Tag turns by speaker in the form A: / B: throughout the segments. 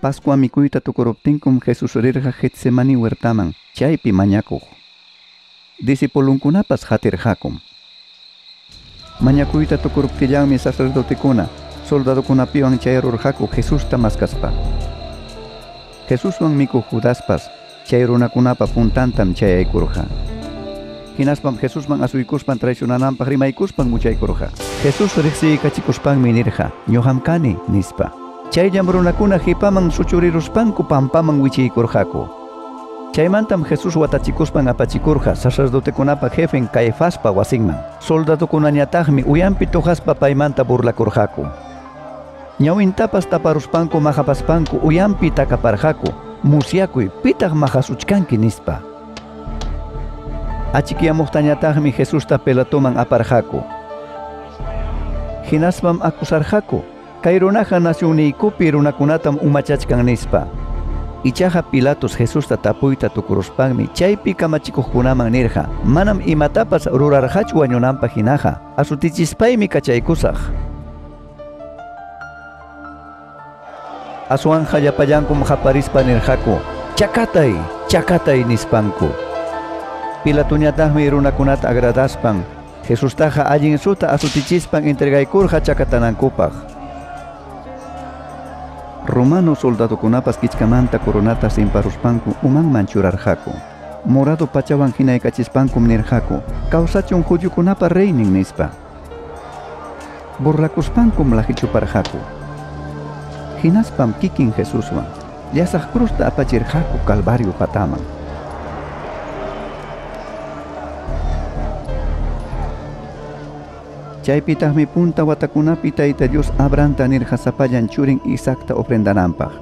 A: Pascua mikuyta tukuruptinkum Jesus rirqa Getsemani huertaman, chaypi mañakuq. Discipulunkunapas qatirqakum. Mañakuyta tukuruptillanmi sacerdotekuna, soldadokunapiwan chayarurqaku Jesusta maskaspa. Jesuswan mikuq Judaspas chay runakunapa puntantam chayaykurqa. Hinaspam Jesusman asuykuspan traicionananpaq rimaykuspan muchaykurqa. Jesus riqsiykachikuspanmi nirqa, "Ñuqam kani", nispa. Chayllam runakuna qipaman suchuriruspanku pampaman wichiykurqaku. Chaymantam Jesus watachikuspan apachikurqa sacerdotekunapa jefen Caifaspa wasinman. Soldadokunañataqmi uyanpi tuqaspa paymanta burlakurqaku. Ñawintapas taparuspanku maqapaspanku uyanpi takaparqaku. Musyakuy, pitaq maqasuchkanki nispa. Achikyamuqtañataqmi Jesusta Pilatoman aparqaku. Hinaspam acusarqaku, kay runaqa nacionniykupi runakunatam umachachkan nispa. Ichaqa Pilatos Jesusta tapuyta tukuruspanmi chaypi kamachikuqkunaman nirqa, manam imatapas rurarqachu wañunanpaq hinaqa, asutichispaymi kachaykusaq. Aswanja llapallankum qaparispa nirqaku, chakatay, chakatay nispanku. Pilatoñataqmi runakunata agradaspan, Jesustaqa allin suta asutichispan entregaykurqa chakatanankupaq. Romano soldadokunapas kichkamanta coronata simparuspanku umanman churarqaku. Morado pachawan hinaykachispankum nirqaku, kawsachun judiokunapa reynin nispa. Burlakuspankum laqichuparqaku. Hinaspam kikin Jesuswan llasaq cruzta apachirqaku Calvario pataman. Chaypitaqmi punta watakunapi Tayta Dios Abrahamta nirqa sapallan churin Isaacta ofrendananpaq.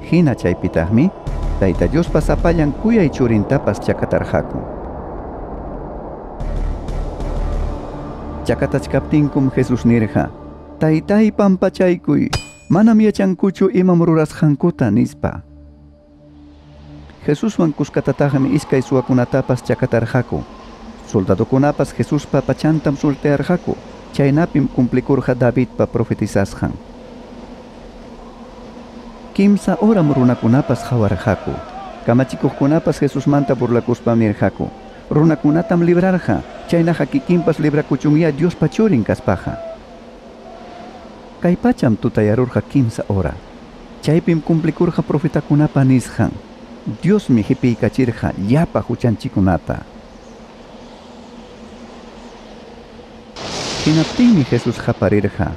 A: Hina chaypitaqmi Tayta Diospa sapallan kuyay churintapas chakatarqaku. Chakatachkaptinkum Jesus nirqa, Taytay pampachaykuy, manam yachankuchu imam rurasqankuta nispa. Jesuswan kuskatataqmi iskay suwakunatapas chakatarqaku. Soldadokunapas Jesuspa pachantam sultearqaku. Chaynapim cumplikurqa Davidpa profetizasqan. Kimsa horam runakunapas qawarqaku. Kamachikuqkunapas Jesusmanta burlakuspam nirqaku, runakunatam librarqa, chaynaqa kikinpas librakuchunya Diospa churin kaspaqa. Kay pacham tutayarurqa kimsa hora. Chaypim cumplikurqa profetakunapa nisqan. Diosmi hipiykachirqa llapa huchanchikunata. Hinaptinmi Jesus qaparirqa,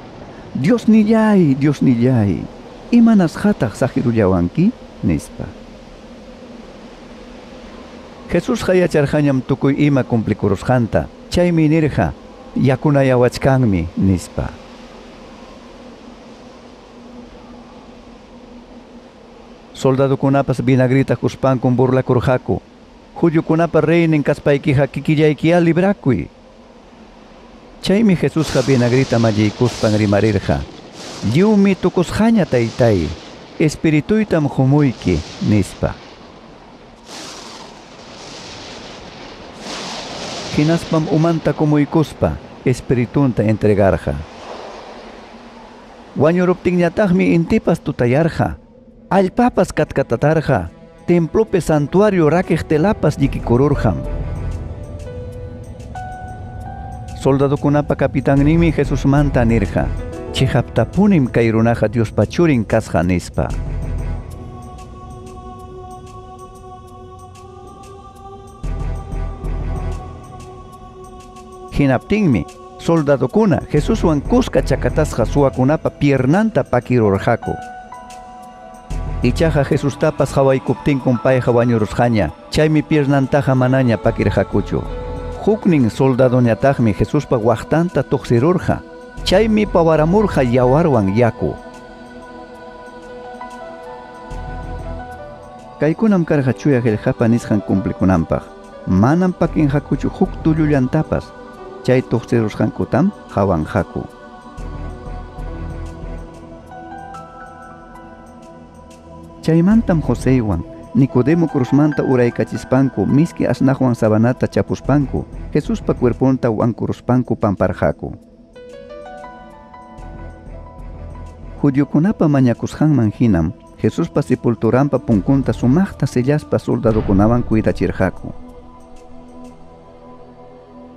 A: Diosnillay, Diosnillay, imanasqataq saqirullawanki? Nispa. Jesusqa yacharqañam tukuy ima cumplikurusqanta, chaymi nirqa, yakunayawachkanmi, nispa. Soldadokunapas vinagrita quspankum burlakurqaku. Judiokunapa reynin kaspaykiqa kikillaykiya librakuy. Chaymi Jesusqa vinagrita malliykuspan rimarirqa, lliwmi tukusqaña taytay, espirituytam qumuyki, nispa. Hinaspam umanta kumuykuspa espiritunta entregarqa. Wañuruptinñataqmi intipas tutayarqa, allpapas katkatatarqa, templopi santuario rakiq telapas llikikururqam. Soldadokunapa capitanninmi Jesusmanta nirqa, chiqaptapunim kay runaqa Diospa churin kasqa nispa. Hinaptinmi soldadokuna Jesuswan kuska chakatasqa suwakunapa piernanta pakirurqaku. Ichaqa Jesustapas hawaykuptinkum payqa wañurusqaña, chaymi piernantaqa manaña pakirqakuchu. Huknin soldadoñataqmi Jesuspa waqtanta tuqsirurqa, chaymi pawaramurqa yawarwan yaku. Kaykunam karqa chuya qillqapa nisqan cumplikunanpaq. Manam pakinqakuchu huk tullullantapas, chay tuqsirusqankutam qawanqaku. Chaymantam Joseywan Nicodemo cruzmanta uraykachispanku miski asnaqwan sabanata chapuspanku Jesuspa cuerponta wankuruspanku pamparqaku. Judiokunapa mañakusqanman hinam Jesuspa sepulturanpa punkunta sumaqta sellaspa soldadokunawan cuidachirqaku.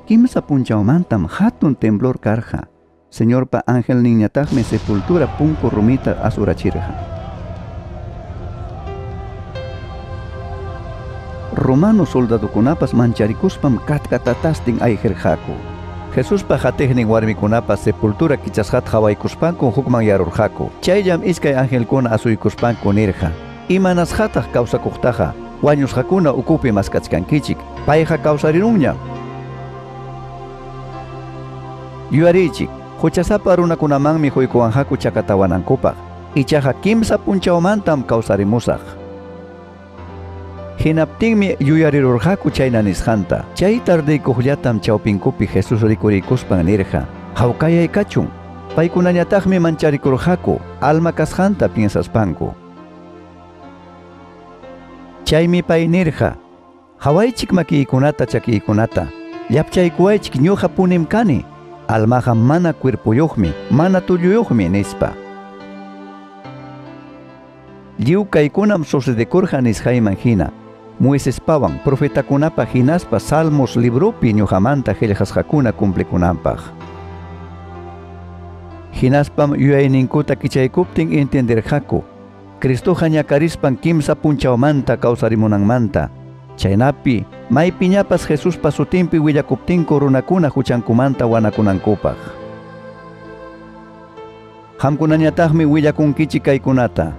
A: Kimsa punchawmantam hatun temblor karqa. Señorpa angelninñataqmi sepultura punku rumita asurachirqa. Romano soldadokunapas mancharikuspam katkatatastin ayqirqaku. Jesuspa qatiqnin warmikunapas sepultura kichasqata qawaykuspanku hukmanyarurqaku. Chayllam iskay angelkuna asuykuspanku nirqa: Imanasqataq kawsakuqtaqa wañusqakuna ukupi maskachkankichik, payqa kawsarirunñam. Yuyariychik, huchasapa runakunamanmi huykuwanqaku chakatawanankupaq, ichaqa kimsa punchawmantam kawsarimusaq. Hinaptinmi yuyarirurqaku chayna nisqanta. Chay tardeykuqllatam chawpinkupi Jesús rikuriykuspan nirqa: Hawkayay kachun. Paykunañataqmi mancharikurqaku alma kasqanta piensaspanku. Chaymi pay nirqa: Hawaychik makiykunata chakiykunata, llapchaykuwaychik ñuqa punim kani. Almaqa mana cuerpuyuqmi, mana tulluyuqmi, nispa. Lliw kaykunam sucedekurqa nisqayman hina. Moisespawan profetakunapa hinaspa Salmos libropi ñuqamanta qillqasqakuna cumplikunanpaq. Hinaspam yuyayninkuta kichaykuptin entenderqaku Cristoqa ñakarispan kimsa punchawmanta kawsarimunanmanta. Chaynapi maypiñapas Jesuspa sutinpi willakuptinku runakuna huchankumanta wanakunankupaq. Qamkunañataqmi willakunkichik kaykunata.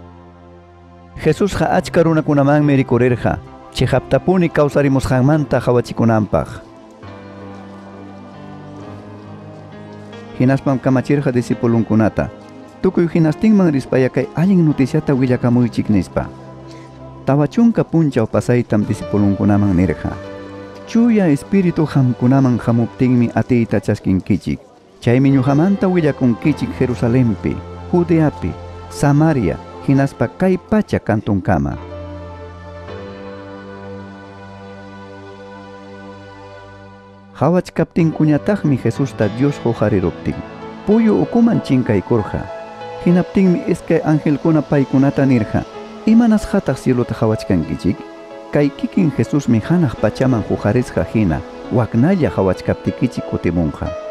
A: Jesusqa achka runakunamanmi rikurirqa chiqaptapuni kawsarimusqanmanta qawachikunanpaq. Hinaspam kamachirqa discipulunkunata: Tukuy hinastinman rispaya kay allin noticiata willakamuychik, nispa. 40 punchaw pasaytam discipulunkunaman nirqa: Chuya Espíritu qamkunaman hamuptinmi atiyta chaskinkichik. Chaymi ñuqamanta willakunkichik Jerusalenpi, Judeapi, Samaria, hinaspa kay pacha kantunkama. Hawachkaptinkuñataqmi Jesusta Dios huqariruptin puyu ukuman chinkaykurqa. Hinaptinmi iskay angelkuna paykunata nirqa: Imanasqataq cielota hawachkankichik? Kay kikin Jesusmi hanaq pachaman huqarisqa hina waknalla hawachkaptikichik kutimunqa.